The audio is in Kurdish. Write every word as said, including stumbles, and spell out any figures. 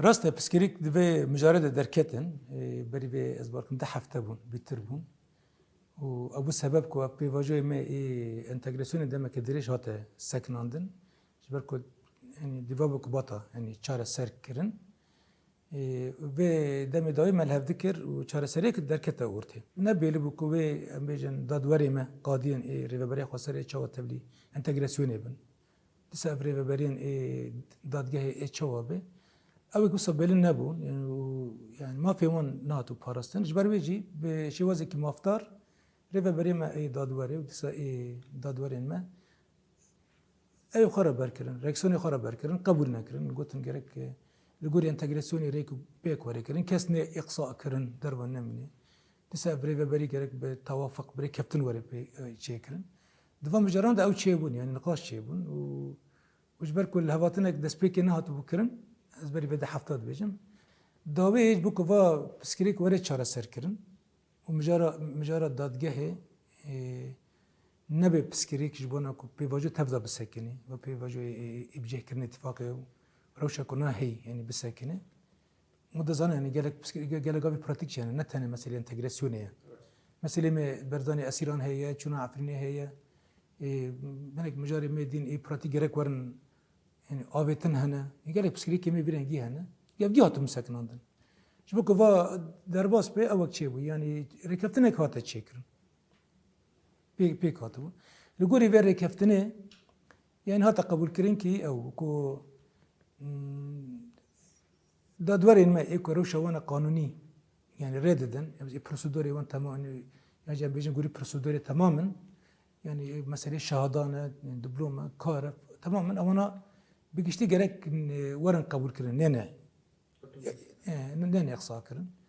Rast e, piskirîk di vê mijarê de derketin. Ê, berî vê ez bawer dikim du hefte bûn, bîtir bûn. Û ew bû sebeb ku ev pêvajoyê me ê entegrasyonê demeke dirêj hate sekinandin. Ji ber ku, yanî, dîva bû ku bata, yanî, çareser kirin. Ê, vê demê dawî me li hev dikir û çareseriyek derkete ortê. Ne bêli bû ku wê, em bêjin, dadwerê me, qadiyên ê rêveberiya xweser ê çawa tevlî entegrasyonê bin. Dîsa ev rêveberiyên ê dadgehê ê çawa be? Ew ê wisa belî nebûn, yanî, û, yanî, mafê wan nehatû parastin. Ji ber wê jî bi şêwazekî mafdar rêveberiyê me ê dadwerê û dîsa ê dadwerên me ew xwe re berkirin, reaksiyonê xwe re berkirin, qebûl nekirin. Gotin gerek, e, li gorî entegrasyonê rêk û pêk were kirin. Kes nê îqsa kirin, derve nemîne. Dîsa ev rêveberî gerek bi tewafiq, bi rêkeftin were pê, e, çêkirin. Di van mijaran de ew çêbûn, yanî niqaş çêbûn û, û ji ber ku lihevhatinek destpêkê nehatibû kirin, ez berî vê du hefta dibêjim. Dawê ji bo ku va piskirêk were çareser kirin û mijara, mijara dadgehê, e, nebe piskirêk ji bona ku pêvajo tev de bisekinî, ve pêvajo, e, e, îbcehkirinê tifaqê û rewşa ku na heyî, yanî bisekine. Û dizanin, yanî gelek piskir-, ge-, gelek gavî pratîk jî hene, ne tenê meselê entegrasyonê ye. Meselê me berdanê esîran heye, çûna Efrînê heye. Ê, hinek mijarê me dîn ê pratîk gerek werin, yanî avêtin hene. Ê, gelek piskirêkê me vî rengî hene. Ev dî hatin sekinandin. Ji bo ku va derbas be, ewek çêbû. Yanî rêkeftinek hate çêkirin. Pê-, pêk hatibû. Li gorî vê rêkeftinê, yanî hate qebûlkirin kî ew ku, hmm, dadwerên me ê ku rewşa wan e qanûnî, yanî rê didin, em ê prosedorê wan temam, yanî, yan jî em bêjin gorî prosedorê temam in, yanî meselê şehadan e, diplom e, kar e, temam in, ewana bi giştî gerek, e, werin qebûlkirin, nê ne. E, ne, ne îqsa kirin.